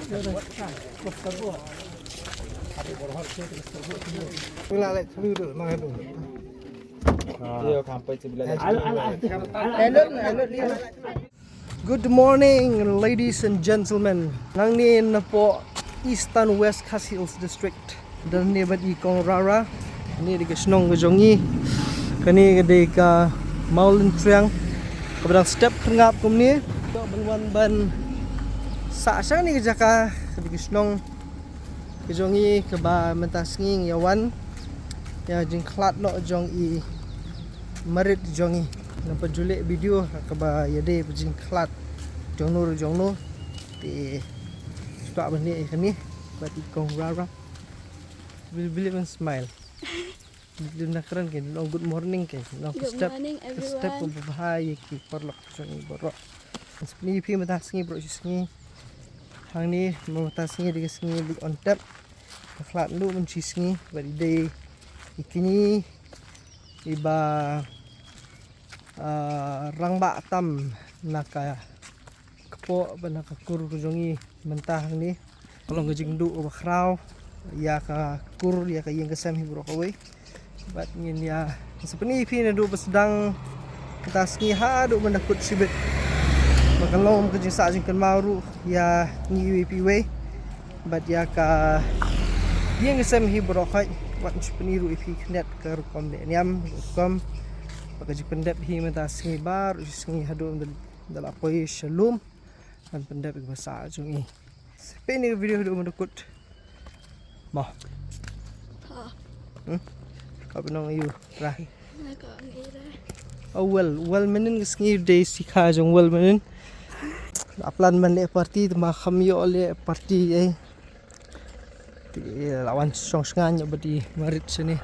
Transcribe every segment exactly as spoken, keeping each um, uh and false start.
Good morning, ladies and gentlemen. Nangne napoh Eastern West Khasi Hills District. Don ne bad i Kong Rara. Kane dei ka shnong ka jong i. Kane ka dei ka Mawlyntriang. Kaba dang step khynnah kumne. Toh ban wan ban sah sha kane ka jaka. Ka dei ka shnong ka jong i kaba mynta sngi ngi ïa wan ïa jingkhlad noh jong i marit jong i. Ngan pynjuleh video kaba ïadei bad jingkhlad jong no jong no. Te shuwa ban leh ïa kane bad i Kong Rara. Bil bil ban smile. Bil na kren ke long good morning ke long step step bha ïa ki paralok jong i baroh. Ngan sa pyni phi mynta sngi baroh shi sngi. Hangne mynta sngi dei ka sngi leit on tap. Ka khlad noh mynshi sngi bad i dei i kñi iba ah, rangbah tam na ka kpoh bad na ka kur ka jong i mynta hangne. Ka long ka jingduh kaba khraw ïa ka kur ïa ka ïing ka sem hi baroh kawei. Bad ngin ïa sa pyni phi naduh ba sdang mynta sngi haduh mynta kut shibit. Ba ka long ka jingsah jingkynmaw ruh ïa ngi iwei pa iwei. Bad ïa ka ïing ka sem hi baroh khoit. Wat ngan sa pyni ruh ïa phi khyndiat ka rukom leh niam rukom. Bad ka jingpyndep hi mynta sngi baroh shi sngi haduh mynta da la poi sha lum. Ngan pyndep ïa ka basa jong i. Sa peit ïa ka video haduh mynta kut. Mo. Hmm? Ka pynong ïa u. Ra. Oh well, well mynnin ka sngi dei sikha jong well mynnin. La plan ban leh party te ma kham ïoh leh party ei. Te la wan shong shngaiñ bad i marit shane.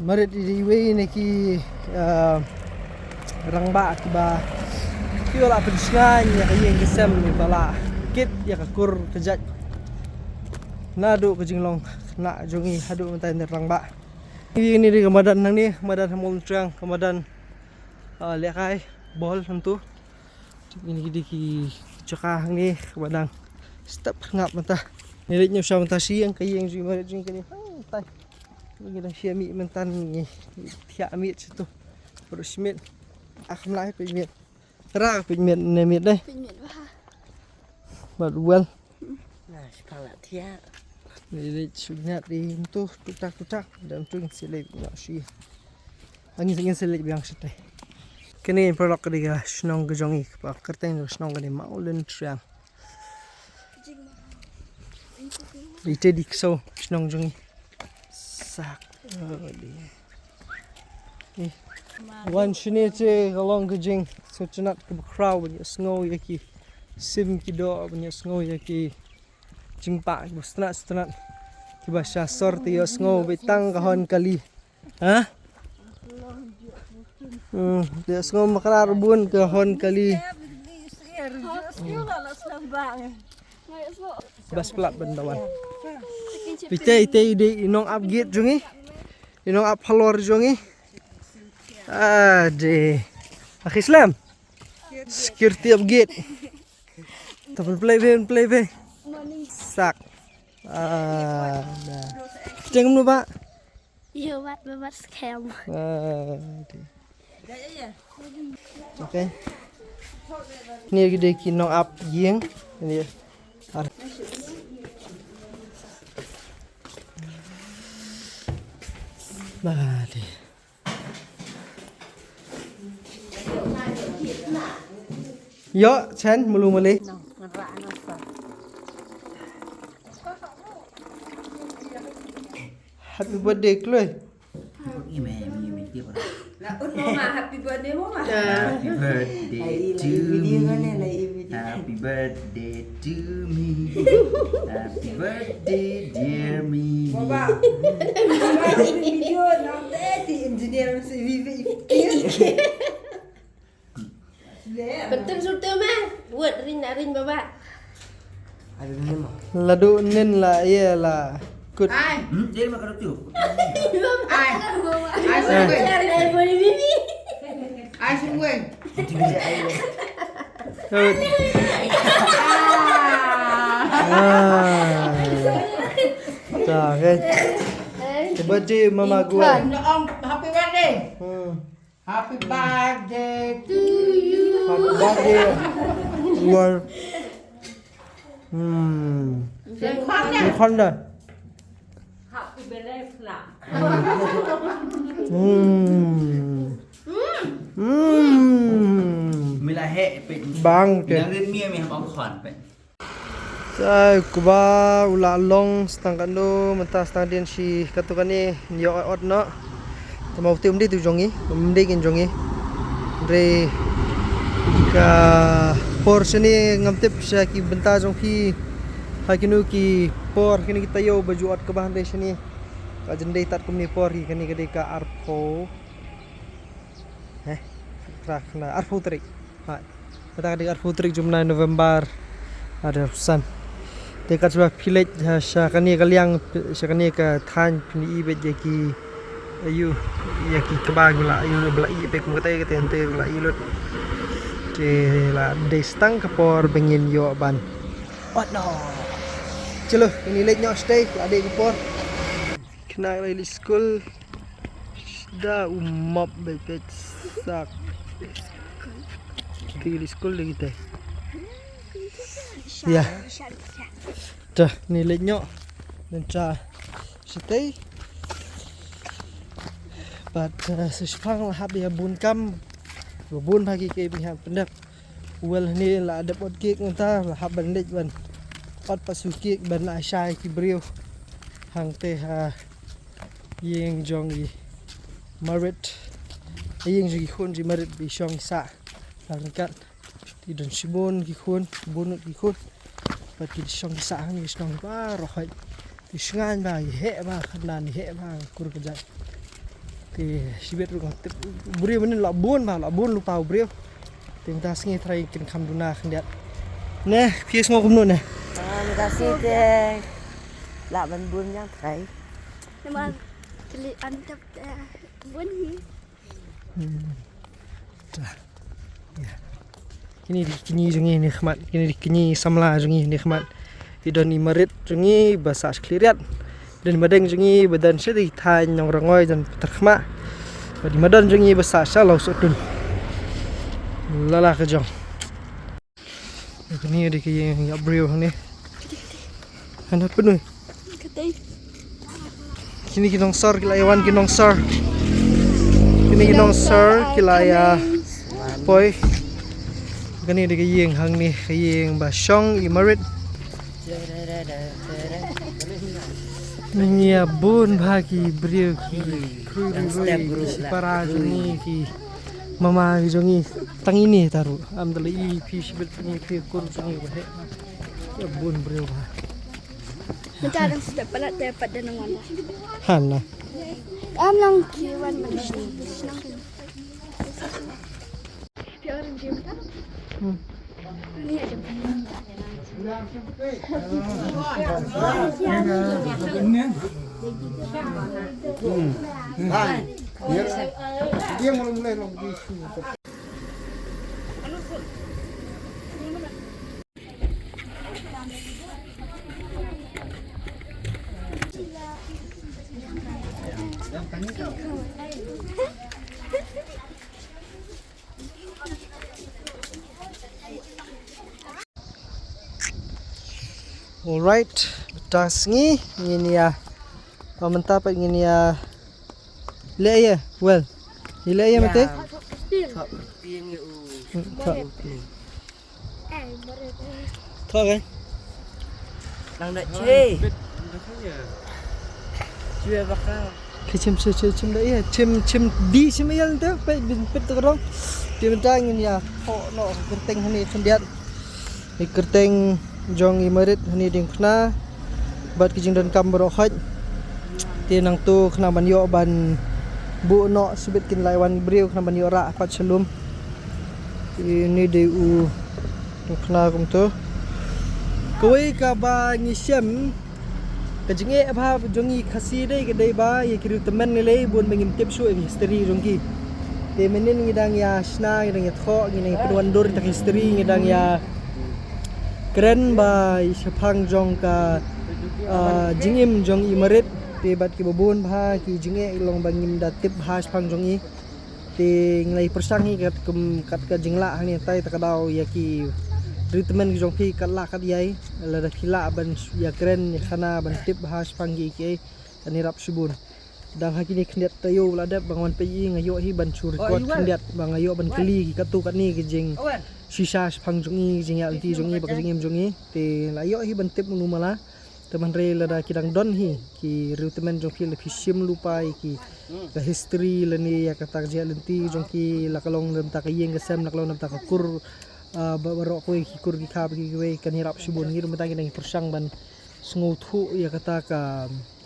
Marit i dei iwei na ki ah, rangbah kiba ki la pynshngaiñ ïa ka ïing ka sem iba la kit ïa ka kur ka jait. Naduh ka jinglong khynnah jong i haduh mynta i rangbah. Ïa kane dei ka madan nangne, madan ha Mawlyntriang, ka madan ah, lehkai bol hangtu. Kine ki dei ki jaka hangne kaba dang step khynnah mynta. Ngi leit ñiew sha mynta shi ïing ka ïing jong i marit jong i kane hangtai. Ngi dang shim miet mynta ngi thiah miet shatu. Baroh shi miet. Ah, kham lah peit miet. Ra peit miet ne miet dei. Peit miet bha. Bad well. Nah, shi pang lah thiah. Ngi leit shu ñiat ïa tu tuktak tuktak. Dang tu ngin sa leit ñiew shi. Ngin sa leit biang shatai. Kane paralok ka dei ka shnong ka jong i kaba kyrteng jong ka shnong ka dei Mawlyntriang. Ite dei kso shnong jong i. Sak. Oh, dei. Eh. Wan shane te ka long ka jingsngewtynnat kaba khraw ban ïohsngew ïa ki sim ki doh ban ïohsngew ïa ki jingpah kiba sngewtynnat sngewtynnat kiba sha sor te ïohsngew beit tang ka hon kali. Ha? Hmm, te ïohsngew makrar bun ka hon kali. Bas plat ban dawan. Ite ite i dei i nongap gate jong i. I nongap halor jong i. Ade. Akhi slem. Security of gate. Tapin play be, play be. Sak. Ah, da. Teng nu ba. Yo, wat ba bat scam. Ah, ade. Okay. Ni lagi dei ki nongap ïing. Ni. Ar. Ba dei. Yo, Chen, mulu mali. Happy birthday, Chloe. Happy birthday to me. Happy birthday to me. Happy birthday, dear me. Baba. Baba, ini video nanti di engineer mesti vivi. Penting surte mah. Buat rin rin baba. Ladu nin la iya la kut. Ai. Hmm, jadi makan roti. Ai. Ai, sungguh. Ai, sungguh. Kut. Hey. Happy birthday, Mama Gua. Happy birthday. Hmm. Happy birthday to you. Happy birthday. Gua. Hmm. Happy birthday. Happy birthday. Hmm. Hmm. Mila he pe. Bang ke. Mila rin mi mi hap khon pe. Sai kuba u la long stang kano mynta stang dien shi katu kane nyo ot no. Tama uti um dei tu jong i, um dei kin jong i. Re ka por shane ngam tip sha ki bynta jong phi. Ha kino ki por kine ki tayo ba ju ot kaba hynrei shane. Ka jendei tat kumne por ki kane ka dei ka arphew. Heh, kra kna arphew tarik. Hai. Kata ka dei arphew tarik jong u bnai November. Ada pesan. Te kat shuwa phi leit, ha, sha kane ka liang, sha kane ka thaiñ phin i beit ïa ki, ayu, ïa ki kba gu la, ayu, ba la i beit kum kata, kata ante ba la i lut. Te la dei stang ka por ba ngin ïoh ban. Oh no. Chalo, ngin leit noh shatei, la dei ka por. Kna leit skul. Da u mop beit beit sak. Ki leit skul de kita. Ya. Da, ngin leit noh. Ngin sa shatei. Bad, eh, sa shipang la hap ïa bun kam. Bun bha ki kei bniah pyndep. Wel, hangne la dep ot kek mynta, la hap ban leit ban ot pat shu kek ban ai shai ki briew. Hangtei ha ïing jong i marit. Ïing jong i khun jong i marit ba i shong i sah. La ryngkat. Te don shibun ki khun, bun ngut ki khun. Bad ki shong ki sah hangne, ki shnong baroh hoi. Te shngaiñ ba i heh ba khatnan i heh ba kur ka jait. Te shibit ruh nga tip u briew mynnin la bun ba la bun lypa u briew. Te mynta sngi trai kin kham duna khyndiat. Ne, phi sngew kumno ne? Ah, mynta sngi te la ban bun ñiang trai. Namar kli antep te bun hi. Hmm. Ta. Ya. Kine dei kñi jong ngi ne khmat, kine dei kñi samla jong ngi ne khmat. I don i marit jong ngi ba sah shi khlieh riat. I don i madeng jong ngi ba don sha dei thaiñ Nongrangoi don Patarkhmah. Bad i madon jong ngi ba sah sha Lawsohtun. Lala ka jong. Kane dei ka ïing ïa briew hangne. Hana pynui. Kine ki nongsor ki la ïa wan ki nongsor. Kine ki nongsor ki la ïa poi. Kane dei ka ïing hangne ka ïing ba shong i marit. Ngi ïa bun bha ki briew ki khrui rui rui ki para jong ngi ki mama ki jong ngi tang ine ta ruh. Am da la i phi shibit jong ngi phi kur jong ngi ba heh. Ïa bun briew bha. Mynta dang sdep palat te pat da nang wan. Hana. Am nang ki wan mynta. Alright, mynta sngi ngin ïa, oh, mynta pat ngin ïa leh ïa, well, ïa leh ïa mate. Thok kyrtieng ïa u. Hmm, thok. Thok eh. Nang da che. Che ba ka. Ki chim, chim, chim, chim da ïa, chim, chim di chim ïa te, peit bin peit te ka rong. Te mynta ngin ïa thok noh ka kyrteng hangne khyndiat. Ka kyrteng jong i marit hangne diengphna. Bad ki jingdonkam baroh hoi. Te nangto khnang ban ïoh ban buh noh shibit kin lai wan briew khnang ban ïoh rah pat sha lum. Te une dei u diengphna kumto. Kawei kaba ngi shem Ka jingeh bha jong ngi Khasi dei ka dei ba ïa ki riew tymmen ngi lei bun ba ngim tip shuh ïa ki history jong ki. Te mynnin ngi dang ïa shna, ngi dang ïa thoh, ngi dang ïa pynwandur ïa ki history, ngi dang ïa kren ba ïa shaphang jong ka Ah, jingim jong i marit, te bad kiba bun bha ki jingeh long ba ngim da tip bha shaphang jong i. Te ngi la ïa pyrshang hi kat kum kat ka jinglah hangne, tai ta ka daw ïa ki riewtymmen ki jong phi kat lah kat ïai, lada phi lah ban ïa kren ïa khana ban tip bha shaphang ki kiei, kan ïarap shibun. Dang ha kine khyndiat taïew la dep ba nga wan peit i, nga ïoh hi ban shu record khyndiat ba nga ïoh ban kylli ki katto katne ki jingshisha shaphang jong i, ki jingïaid lynti jong i bad ka jingim jong i. Te la ïoh hi ban tip mano mala. Te hynrei lada ki dang don hi ki riewtymmen jong phi, la phi shim lypa ïa ki, ka history lane ïa kata ka jingïaid lynti jong ki, la ka long na bynta ka ïing ka sem, la ka long na bynta ka kur, ah, ba, baroh kawei ki kur ki kha ba kiwei, kan ïarap shibun. Ngi ruh mynta ngi dang pyrshang ban sngewthuh ïa kata ka,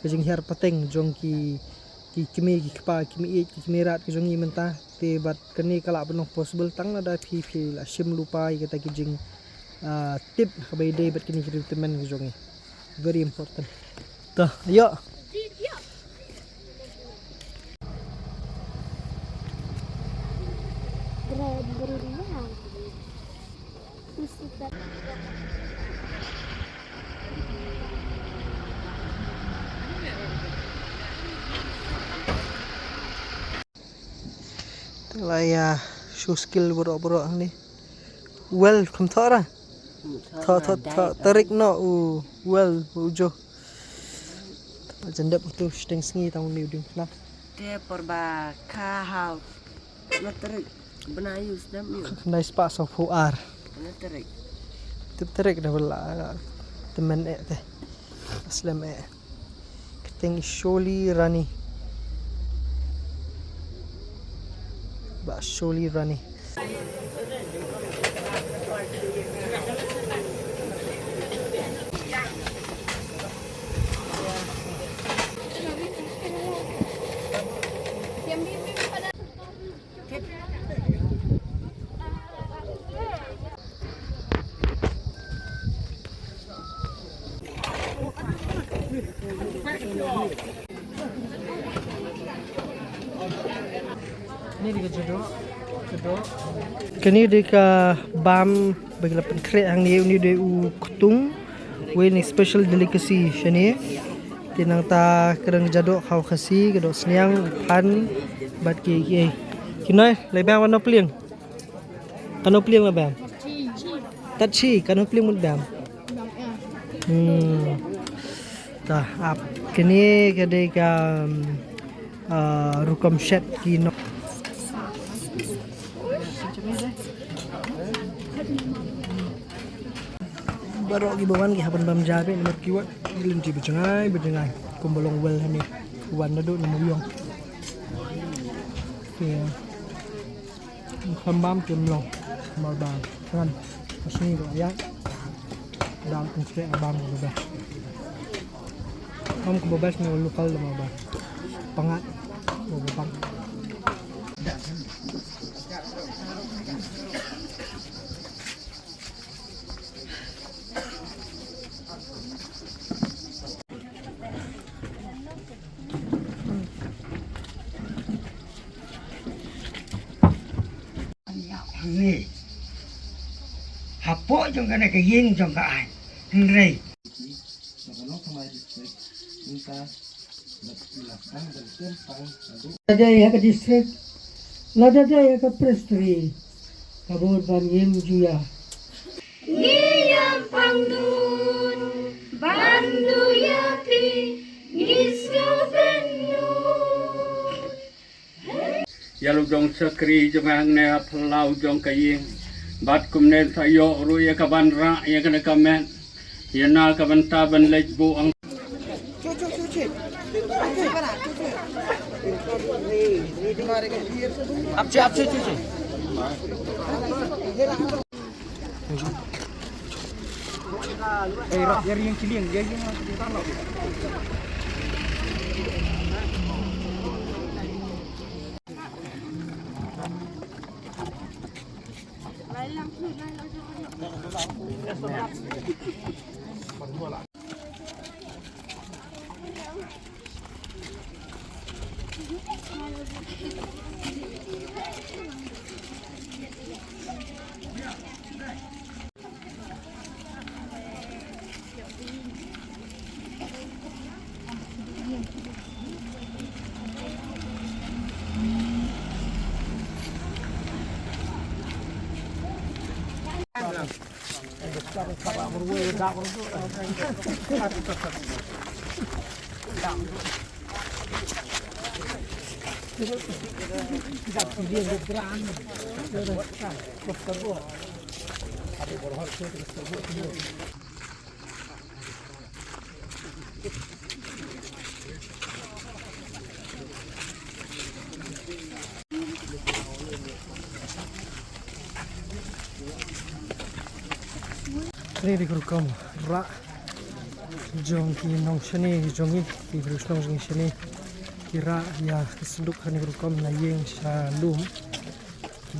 ka jinghiar pateng jong ki, ki kmie ki kpa, ki kmie ïeit ki kmie rat ki jong ngi mynta. Te bad kane ka lah ban long possible tang lada phi, phi la shim lypa ïa kata ki jing, ah, tip ha kaba ïadei bad kine ki riewtymmen ki jong ngi. Very important. To, ïoh. Te la ïa show skill baroh baroh hangne. Well, kham thoh ra. Thoh, thoh, thoh, tarik noh u well u jo. Jan dep utu shiteng sngi tang uni u diengphna. Te por ba kha hau. Na tarik bnai yu sdam yu. Khyndai spah sawphew ar. Na tarik. Tip tarik da bala. Tymmen eh te. Slem eh. Kyrteng i Sholi Rani. Bah Sholi Rani. Kane dei ka bam ba ki la pynkhreh hangne, une dei u ktung, uwei na ki special delicacy shane. Te nangta ka dang ja doh khaw khasi, ka doh sniang, phan, bad ki, ki, ki noi, lai bam kano pliang. Kano pliang la bam. Tat shi, kano pliang mut bam. Hmm. Ta, ap. Kane ka dei ka, um, ah, rukom shet ki no. Baroh kiba wan ki hap ban bam ja beit namar ki wan ki lynti ba jngai ba jngai. Kumba long well hangne. Wan naduh na Mawïong. Ki, um, kham bam kim long. Namar ba ngan ka sngi ba ïaid. Dang pynkhreh ka bam kaba best. Bam kaba best na local namar ba pangat kaba bang. Hangne hapoh jong kane ka ïing jong ka aiñ. Hynrei lada dei ha ka district, lada dei ha ka presbytery, ka bor ban ïeng ju ïa. Ngi ïam pang nun ban du ïa phi, ngi sngewbha nun. Ïa la u jong shakri jong nga hangne ha phyllaw jong ka ïing. Bad kumne sa ïoh ruh ïa ka ban rah ïa kane ka met. Ïa na ka bynta ban leit buh ang. Ap che, ap che, che, che. Kane dei ka rukom rah jong ki nongshane jong ngi, ki briew shnong jong ngi shane. Ki rah ïa ka synduk kane ka rukom na ïing sha lum.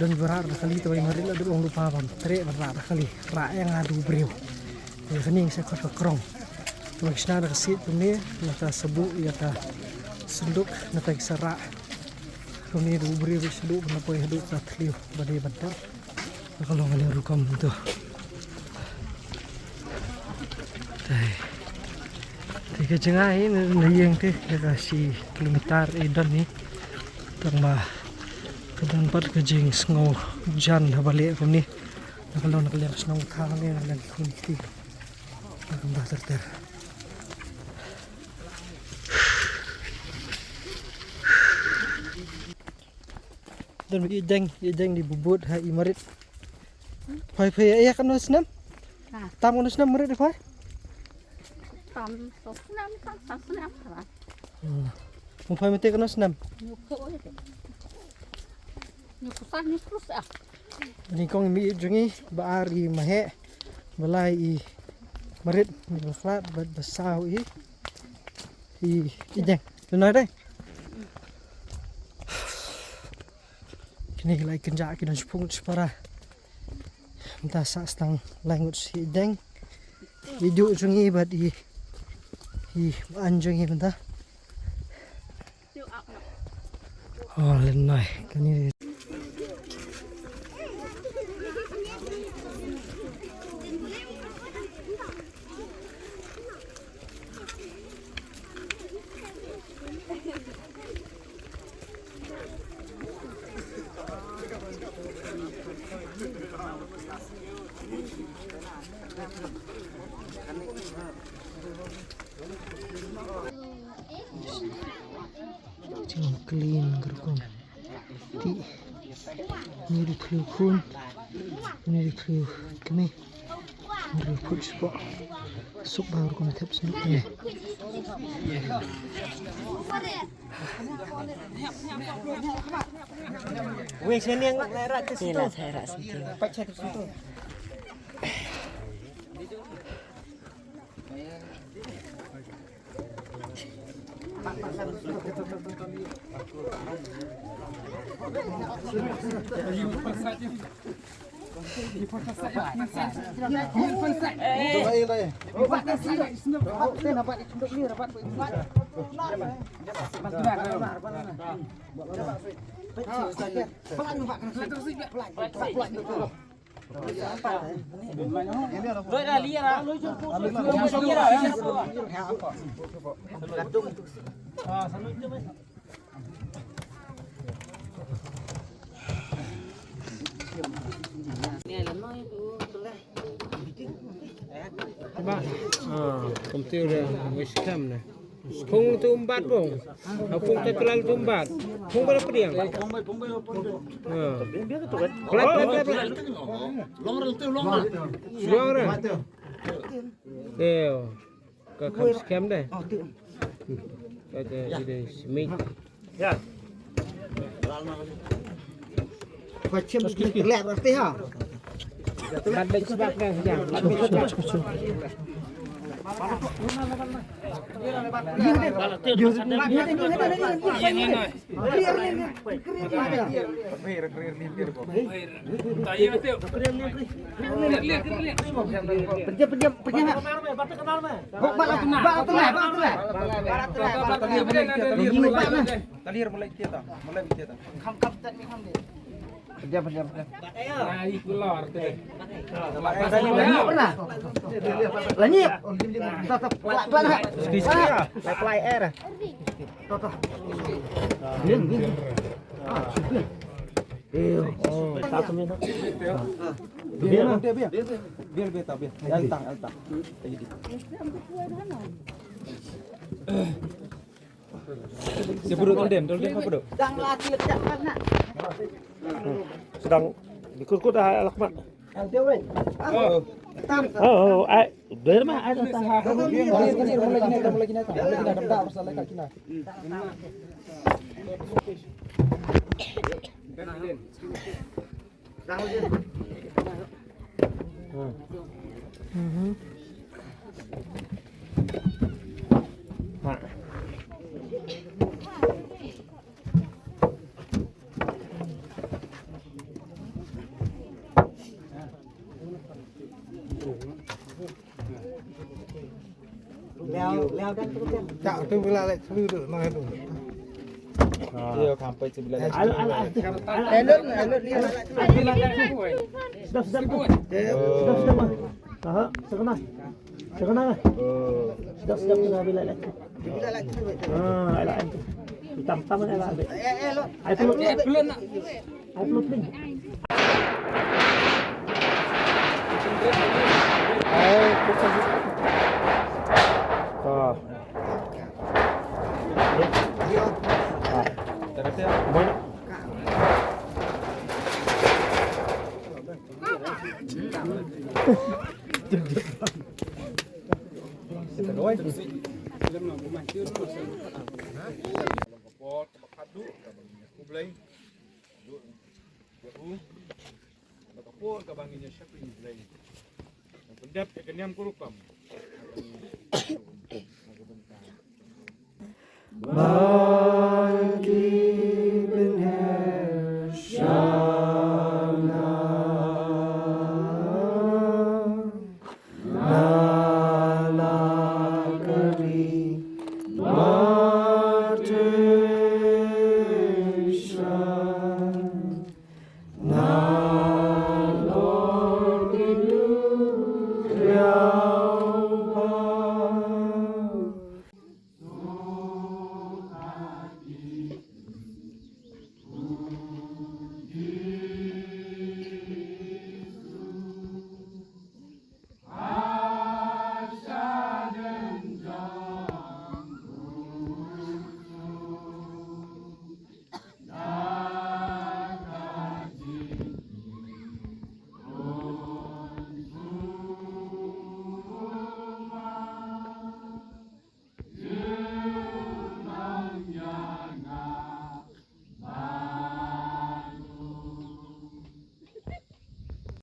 Don ba rah da kali, tangba i Marit la dep ong lypa bam treh ban rah da kali. Rah ïa nga da u briew. Ïa kane sa khot ka krong. Tangba ki shna da ka siej kumne, nangta sa buh ïa ka synduk, nangta ki sa rah kumne da u briew, ba shaduh ban poi haduh ka thliew ba dei ban rah. Ka long kane rukom to. Te, te ka jingïaid na, na ïing te ka shi kilometer i don hi. Tangba ka don pat ka jingsngewjan haba leh kumne. Na ka long na ka liang shnong tha ne na ka liang khun kti. Na ka bah ter ter. Don i deng, i deng di bubut ha i Marit. Phai phai ïa kano snem? Ha. Tam kano snem Marit phai? Tam to snem, tam, tam snem. Hmm. Mo phai mete kano snem? Nyu ko oi. Nyu ko sa, nyu ko sa. Ni kong mi jong ngi ba ar i Maheh, ba lai i Marit, ni ba khlad, ba, ba saw i, i, i deng. Duna dei. Kine ki lai kynjah ki don shiphew ngut shipara. Mynta sa stang lai ngut shi deng. I duh jong ngi bad i, i an jong ngi mynta. Oh, lyngngai. Kane. Jingclean ka rukom. Te une u dei u thliew khun, une u dei u thliew kmie, une u dei u phut spah. Suk bha rukom thep suk kmie. Wei seniang lai rat te situ. Ni la thai rat situ. Pat satu situ. Ba, ah, kumta u da wis kam ne. Phung tu umbat phung. Ah, phung tu kelal tu umbat. Phung ba la pdiang. Ah. Kelal, kelal, kelal, kelal. Long ra. Dei. Ka kham skhem de. Ka, ka, ka de smit. Ya. Ka chim ki lek rati ha. Bat bet sebab de, ya. Bat bet sebab. Pejam, pejam, pejam. Bak, bak, bak, bak, bak. Talir mulai kita, mulai kita. Pejam, pejam, pejam. Ai, keluar tu. Lanyip pernah. Lanyip. Tetap pelan, pelan, ha. Sikit-sikit, ya. Pelan, pelan, air. Tuh, tuh. Gini, gini. Ah, gini. Eh, oh, tak kami nak. Biar, biar, biar. Biar, biar, tak, biar. Alta, alta. Siapa duduk, Tolden? Tolden apa duduk? Sedang lagi lekat mana? Sedang dikurkut dah, Alakmat. Alta, weh. Oh. Tam. Oh, oh, ai, dari mana? Ai, dah tahan. Mulai gini, mulai gini, mulai gini, mulai gini, dah, dah, dah, dah, dah. Leo, leo dan tu kan. Cak tu bila lek tu tu nang tu. Iya, sampai sebelah lagi. Al, al, al. Elot, elot dia. Sedap, sedap. Sedap, sedap. Aha, sekena. Sekena. Sedap, sedap, sedap bila lek. Ah, elak. Hitam, hitam, elak. Eh, elot. Ai, tu. Eh, belum nak. Ka por kaba ngin ïa shakri Blei. Nang pyndep ïa ka niam ka rukom.